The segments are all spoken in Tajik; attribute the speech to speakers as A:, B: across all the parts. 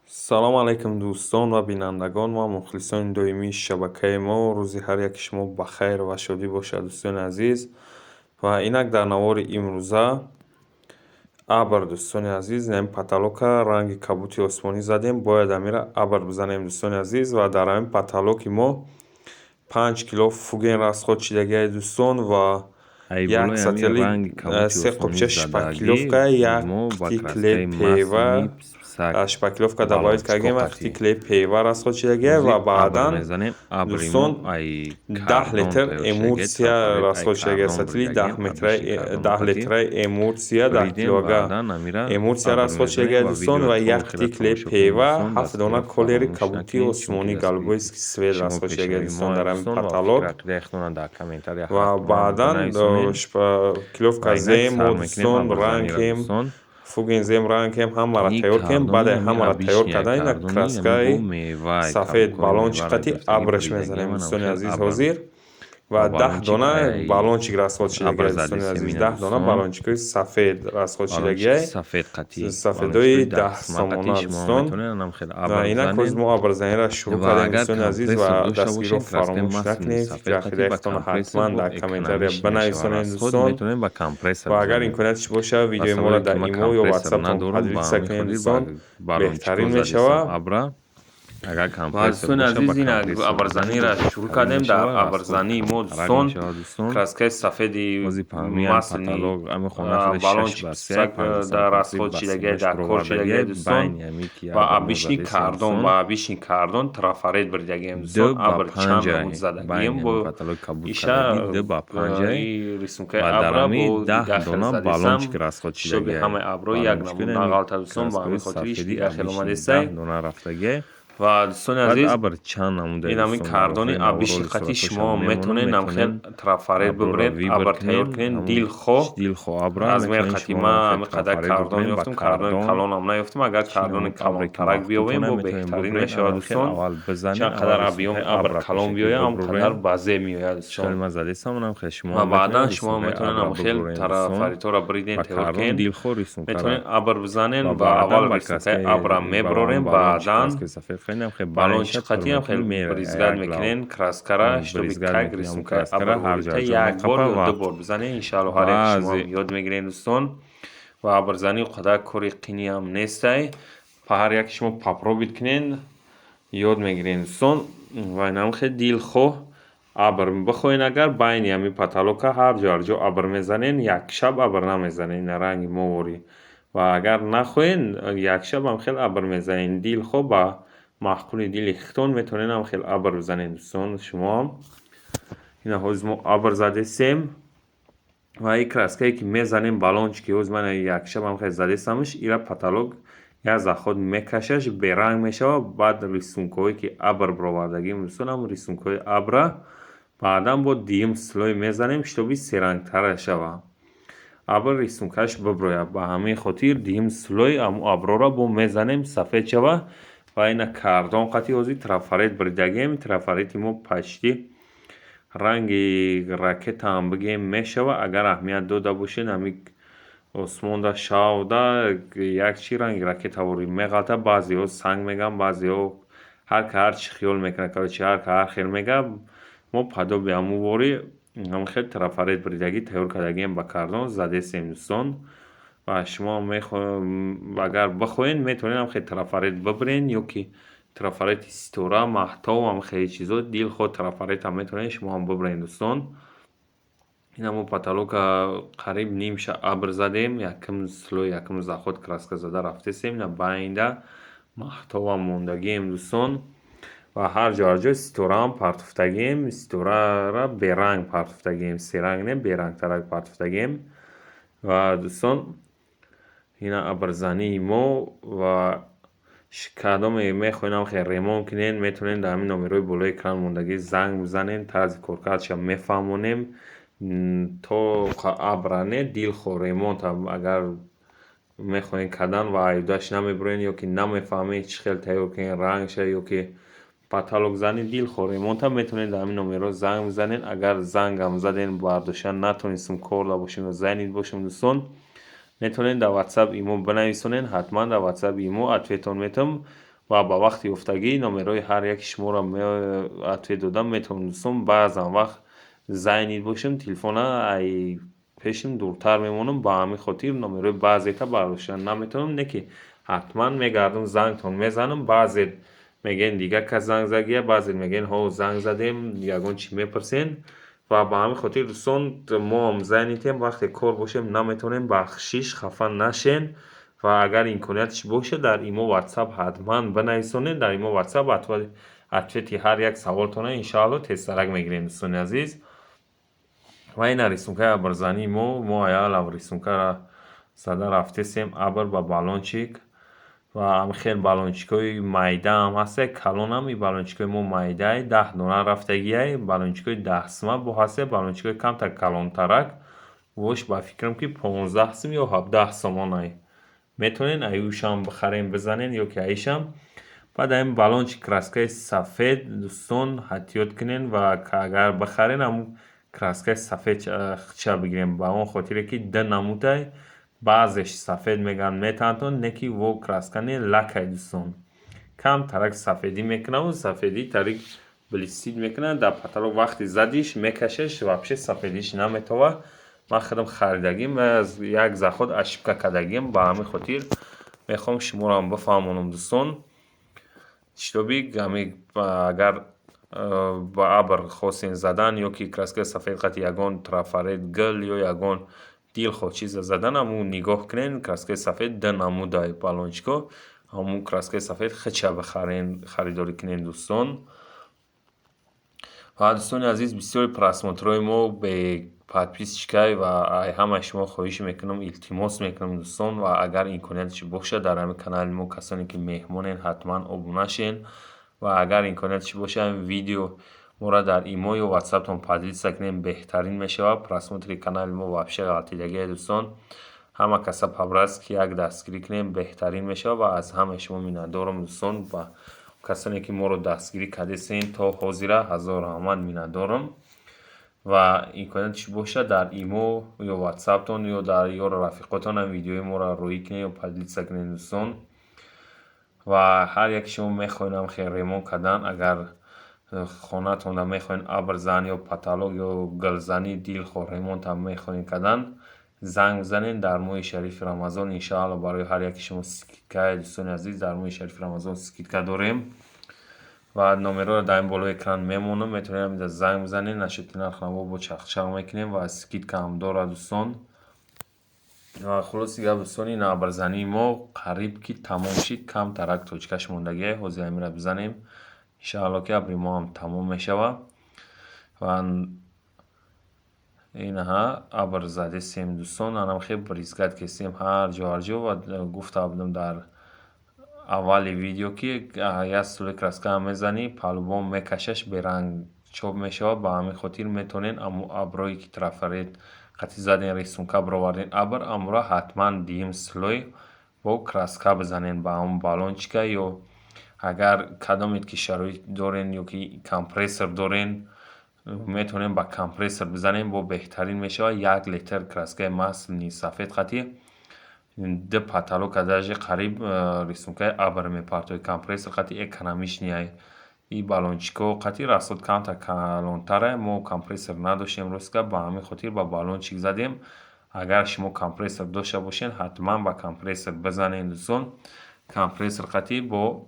A: Салом алайкум, дӯстон ва бинандагон ва мухлисони доимии шабакаи мо. Рӯзи ҳар яки шумо ба хайр ва шодӣ бошад, дӯстони азиз. Ва инак дар навори имрӯза абр, дӯстони азиз, ин потолока ранги кабути осмонӣ задем, бояд амира абр бизанем, дӯстони азиз. Ва дар ҳамин потолоки мо 5 кило фуген расход шидагиай, дӯстон, ва як сатили, се қопча шпаклёвка, як қити клей ПВА, шпаклёвка добавить кардем, як қити клей ПВА расход шидагиай ва баъдан, дӯстон, 10 литр эмулсия расход шидагиай. Сатили 10 литраи эмулсия, 10 килога эмулсия расход шидагиай, дӯстон, ва як қити клей ПВА, ҳафт дона колери кабути осмонӣ, голубой цвет расход шидагиай, дӯстон, дар ҳамин потолок. Ва баъдан шпаклёвка зем мо, дӯстон, рангем, фуген зем, рангем, ҳамаро тайёр кардем. Баъде ҳамаро тайёр кардан, ина краскаи сафед баллончик қати абраш мезанем, дӯстони азиз, ҳозир. Ва 10 дона баллончик расход шидагиай, дӯстони азиз, 10 дона баллончикҳои сафед расход шидагиай, сафедои 10 сомона, дӯстон. Ва инак ҳозир мо абрзаниро шурӯъ кардем, дӯстони азиз, ва дастгириро фаромӯш накунед. Фикри ақидаи худтонро ҳатман дар комментария бинависонед, дӯстон. Ва агар имкониятш бошад, видеои моро дар Имо ё Ватсаптон поделиться кунед, дӯстон, беҳтарин мешавад. Ва, дӯстони азиз, ин абрзаниро шурӯъ кардем. Дар абрзании мо, дӯстон, краскаи сафеди масляный баллончик дар расход шидагиай, дар кор шидагиай, дӯстон, ва обычный картон, ба обычный картон трафарет бурдагием, дӯстон. Абр чанд намуд задагием, бо иша рисункаи абра бо дигар хел задесам, чтобы ҳамаи абрҳо як намуд нағалта, дӯстон. Ба ҳамин хотир иш дигар хел омадесай. Ва, дӯстони азиз, ин ҳамин картони обычный қати шумо метавонед намхел трафарет бибаред, абр тайёр кунед дилхоҳ размер қати. Ман ҳамин қадар картон ёфтам, картони калонам наёфтам. Агар картони калонтарак биёбем, бо беҳтарин мешавад, дӯстон. Чанд қадар объёми абр калон биёяд, ҳам қадар базеб меояд, дӯстон. Ва баъдан шумо метавонед ҳамхел трафаретҳоро бириден, тайёр кунед, метавонед абр бизанед ва аввал рисункаи абрам мебарорем, баъдан баллончик қатиам хел брызгать мекунен краскара, чтобы как рисункаи абр ворида як бор ё ду бор бизанед. Иншаалло, ҳар як шумоам ёд мегиред, дӯстон. Ва абрзанӣ қадар кори қиниам нестай, ҳар яке шумо попробовать кунед, ёд мегиред, дӯстон. Ва инам хел дилхоҳ абр бихоҳед, агар байни ҳамин потолока ҳар ҷо, ҳар ҷо абр мезанед, як шаб абр намезанед, ина ранги моворӣ. Ва агар нахоҳед, як шаб ҳам хел абр мезанед. Дилхоҳ, ба маъқули дили худтон метавонед ҳам хел абр бизанед, дӯстон, шумоам. Ина ҳозир мо абр задесем ва ин краскае ки мезанем, баллончики, ҳозир ман як шаб ҳам хел задесамш, ира потолок як заход мекашаш, беранг мешавад. Баъд рисункҳое ки абр баровардагим, дӯстон, ҳамн рисункҳои абра баъдан бо дуюм слой мезанем, чтобы серангтара шавад абр, рисункаш биброяд. Ба ҳамин хотир дуюм слой ҳамун аброра бо мезанем, сафед шавад. Ва ина картон қати ҳозир трафарет буридагием. Трафарети мо почти ранги ракетаам бигем мешавад. Агар аҳамият дода бошед, ҳамин осмонда шавда як чи ранги ракетаворӣ меғалта. Баъзеҳо санг мегӯянд, баъзеҳо ҳар ка ҳар чӣ хиёл мекунад, короче, ҳар ка ҳар хел мегӯяд. Мо подобие ҳамун ворӣ ҳамин хел трафарет буридагӣ тайёр кардагием, ба картон задесем, дӯстон. Ва шумо агар бихоҳед, метавонед ҳам хел трафарет бибаред ё ки трафарети ситора, маҳтоб, ҳам хеле чизо, дилхоҳ трафаретам метавонед шумоам бибаред, дӯстон. Ина мо потолока қариб нимша абр задем, якум слой, якум заход краска зада рафтесем. Ина байнда маҳтобам мондагием, дӯстон, ва ҳар ҷо, ҳар ҷо ситораам партофтагием. Ситорара беранг партофтагием, серанг не, берангтарак партофтагием. Ва, дӯстон, ина абрзании мо. Ва кадоме мехоҳед ҳам хел ремонт кунед, метавонед дар ҳамин номерҳои болои экран мондагӣ занг бизанед, тарзи коркардша мефаҳмонем. То абра не, дилхоҳ ремонтам агар мехоҳед кардан ва аюдаш намебуред ё ки намефаҳмед чӣ хел тайёр кунед рангша ё ки потолокзанӣ, дилхоҳ ремонтам метавонед дар ҳамин номерҳо занг бизанед. Агар зангам задем, бардошта натонистем, кор дабошем ё занят бошем, дӯстон, метавонед дар Ватсап, Имо бинависонед. Ҳатман дар Ватсап, Имо ответон метавам. Ва ба вақти ёфтагӣ номерҳои ҳар яки шуморо ответ дода метавонам, дӯстон. Баъзан вақт занят бошам, телефона ай пешам дуртар мемонам, ба ҳамин хотир номерҳои баъзета бардошта наметавонам. Не ки ҳатман мегардам, зангтон мезанам. Баъзе мегӯен, дигар кас занг задагия, баъзе мегӯен, ҳо, занг задем, ягон чӣ мепурсен. Ва ба ҳамин хотир, дӯстон, моам занятем, вақте кор бошем, наметавонем. Бахшиш, хафа нашен. Ва агар имконияташ бошад, дар имо, Ватсап ҳатман бинависонед. Дар имо, Ватсап ответи ҳар як саволтона, иншоалло, тезтарак мегирем, дӯстони азиз. Ва ина рисункаи абрзании мо. Мо аялав рисункаро зада рафтесем, абр ба баллончик. Ва хел баллончикҳои майдаам ҳасте, калонам. И баллончикҳои мо майдаи, 10 дона рафтагиай, баллончикҳои 10 сима. Бо ҳасте баллончикҳои камтар калонтарак, вош ба фикрам, ки 15 сум ё 17 сомонай. Метавонед аюшам бихарен, бизанен ё ки аишам. Баъд ҳамин баллончик краскаи сафед, дӯстон, эҳтиёт кунен ва агар бихарен, ҳамун краскаи сафед ча бигирем, ба он хотире ки ду намудай. Баъзеш сафед мегӯянд, метавонтон, не ки во краска не, лакай, дӯстон. Камтарак сафедӣ мекунаву сафедӣ тарик блестит мекунад дар потолок. Вақти задиш, мекашеш, вообще сафедиш наметова. Ман худам харидагим, як заход ошибка кардагим. Ба ҳамин хотир мехоҳам шуморо бифаҳмонам, дӯстон, чтобы ҳами агар ба абр хостем задан ё ки краскаи сафед қати ягон трафарет, гул ё ягон дилхоҳ чиза задан, ҳамун нигоҳ кунен, краскаи сафед ду намудай баллончикҳо, ҳамун краскаи сафед хича бихарен, харидорӣ кунен, дӯстон. Ва, дӯстони азиз, бисёри просмотрҳои мо бе подписчикай. Ва ҳамаи шумо хоҳиш мекунам, илтимос мекунам, дӯстон, ва агар имконияташ бошад, дар ҳамин канали мо касоне ки меҳмонен, ҳатман обуна шен. Ва агар имконияташ бошад, видео моро дар имо ё Ватсаптон поделиться кунем, беҳтарин мешавад. Просмотри канали мо вообще ғалтидагие, дӯстон. Ҳама каса по-братски як дастгирӣ кунем, беҳтарин мешавад. Ва аз ҳамаи шумо миннатдорам, дӯстон. Ва касоне ки моро дастгирӣ кардесен то ҳозира, ҳазор раҳмат, миннатдорам. Ва имконияташ бошад, дар имо ё Ватсаптон ё дар ёру рафиқотон ҳам видеои моро роӣ кунед ё поделиться кунед, дӯстон. Ва ҳар яки шумо мехоҳед хел ремонт кардан, агар хонатонда мехоҳед абрзан ё потолок ё гулзанӣ, дилхоҳ ремонтам мехоҳед кардан, занг бизанед. Дар моҳи шарифи Рамазон, иншоалло, барои ҳар яки шумо скидка. Дӯстони азиз, дар моҳи шарифи Рамазон скидка дорем. Ва номерҳоро дар ин болои экран мемонам, метавонед ҳаминҷа занг бизанед. Насчёти нархнаво бо чахчах мекунем ва скидка ҳам дорад, дӯстон. Ва хулоси гап, дӯстон, ин абрзании мо қариб ки тамом шид, камтарак точкаш мондагиа. Ҳозир ҳаминро бизанем, иншоалло, ки абри мо ҳам тамом мешавад. Ва инаҳа абр задесем, дӯстон, анам хел брызгать кесем ҳар ҷо, ҳар ҷо. Ва гуфта будам дар аввали видео, ки як слой краскаам мезанӣ, по-любому мекашаш, беранг чоп мешавад. Ба ҳамин хотир метавонед аму аброе ки трафарет қати заден, рисунка бироварден абр, амуро ҳатман дуюм слой бо краска бизанед ба ҳамун баллончика. Ё агар кадомед ки шароит дорен ё ки компрессор дорен, метавонем ба компрессор бизанем, бо беҳтарин мешавад. 1 литр краскаи масляный сафед қати ду потолока даже қариб рисункаи абр мепартояд. Компрессор қати экономичный. И баллончикҳо қати расход камтар калонтара. Мо компрессор надоштем, рост гап, ба ҳамин хотир ба баллончик задем. Агар шумо компрессор дошта бошед, ҳатман ба компрессор бизанед, дӯстон. Компрессор қати бо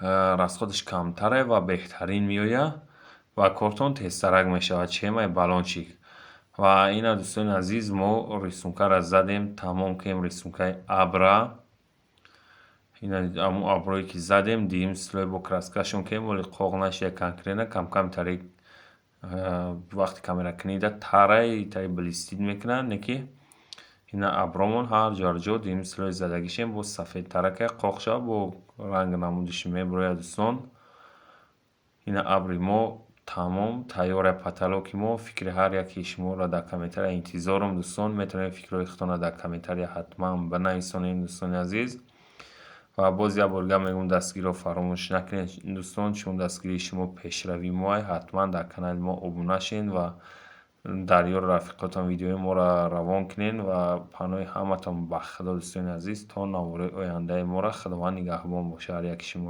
A: расходаш камтаре ва беҳтарин меояд ва кортон тезтарак мешавад, чем ай баллончик. Ва ина, дӯстони азиз, мо рисункаро задем, тамом кардем рисункаи абра. Ина ҳамун аброе ки задем, дуюм слой бо краскашон кардем, вале қоғ нашуда конкретно, камкам тари вақти камера кунида тарай тари блестит мекунад. Не ки ина абромон ҳар ҷо, ҳар ҷо дуюм слой задагишем, боз сафедтаракай, қоқ шавад, бо ранг намудиш мебурояд, дӯстон. Ина абри мо тамом, тайёр потолоки мо. Фикри ҳар яки шуморо дар комментария интизорам, дӯстон. Метавонед фикрҳои худтонро дар комментария ҳатман бинависонед, дӯстони азиз. Ва боз як бор дигар мегӯям, дастгириро фаромӯш накунед, дӯстон, чун дастгирии шумо пешравии моа. Ҳатман дар канали мо обуна шавед ва Дар ёру рафиқотон видеои моро равон кунед ва паноҳи ҳаматон ба Худо, дӯстони азиз, то навораи ояндаи моро. Худованд нигаҳбон бошад ҳар яки шумо.